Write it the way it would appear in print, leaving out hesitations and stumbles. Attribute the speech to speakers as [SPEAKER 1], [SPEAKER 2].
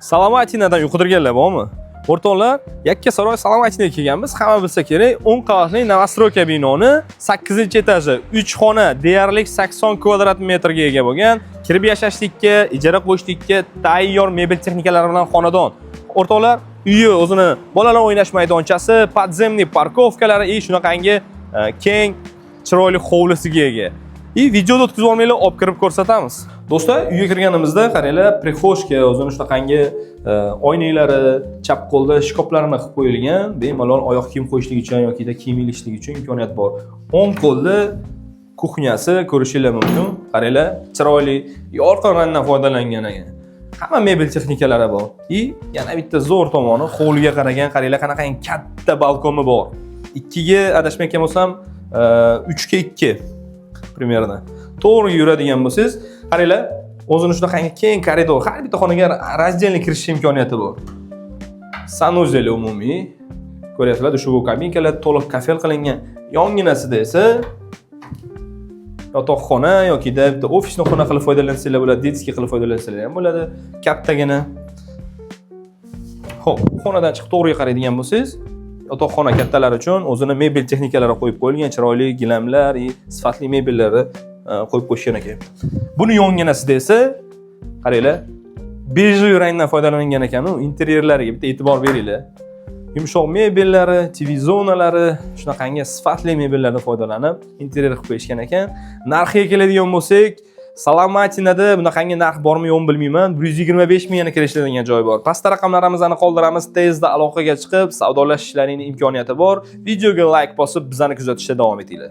[SPEAKER 1] Salomatinadan uy qidirganlar bormi? O'rtoqlar, Yakkasaroy Salomatinaga kelganmiz. Hamma bilsa kerak, 10 qavatli новостройка binoni 8-etaji, 3 xona, deyarli 80 kvadrat metrga ega bo'lgan, kirib yashashlikka, ijara qo'yishlikka tayyor mebel texnikalari bilan xonadon. O'rtoqlar, uyi o'zini bolalar o'ynash maydonchasi, подземный парковка lari и shunaqangi keng, chiroyli hovlisiga ega. И videoda o'tkazib olmanglar, olib kirib ko'rsatamiz. Do'stlar, uyga kirganimizda qaranglar, прихожка o'zini shunaqangi oynalari, chap qo'lda shkaflarini qilib qo'yilgan, bemalol oyoq kiyim qo'yishlik uchun yoki kiyim ilishlik uchun imkoniyat bor. O'ng qo'lda кухня si ko'rishinglar mumkin. Qaranglar, chiroyli, yorqin rangdan foydalangan ekan. Hamma mebel texnikalari bor. И yana bitta zo'r tomoni, hovliga qaragan, qaranglar, qanaqangi katta balkoni bor. 2 ga, adashmayotgan bo'lsam, 3 ga 2 примерно. To'g'ri yuradigan bo'lsangiz, qaranglar, o'zini shunaqangi keng koridor, har bitta xonaga раздельный kirish imkoniyati bor. Санузел umumiy. Ko'ryapsizlar, душевой kabinkalar to'liq kafel qilingan. Yonginasida esa yotoqxona yokida bitta ofisni xona qilib foydalansanglar bo'ladi, детский qilib foydalansanglar ham bo'ladi. Kattagina. Xo'p, bu xonadan chiqib to'g'riga qaraydigan bo'lsangiz, yotoqxona kattalar uchun o'zini mebel texnikalari qo'yib qo'yilgan, chiroyli gilamlar и sifatli mebellarni qo'yib qo'yishgan ekan. Buni yonginasida esa qaranglar, бежевый rangdan foydalangan ekan, u interyerlariga bitta e'tibor beringlar. Yumshoq mebellari, TV zonalari, shunaqangi sifatli mebellardan foydalanib interyer qilib qo'yishgan ekan. Narxiga keladigan bo'lsak, Salomatinada bunaqangi narx bormi, yo'qmi, bilmayman. 125 ming yana kelishadigan joy bor. Pastda raqamlarimizni qoldiramiz, tezda aloqaga chiqib savdolashishlaringning imkoniyati bor. Videoga like bosib, bizani kuzatishda davom etinglar.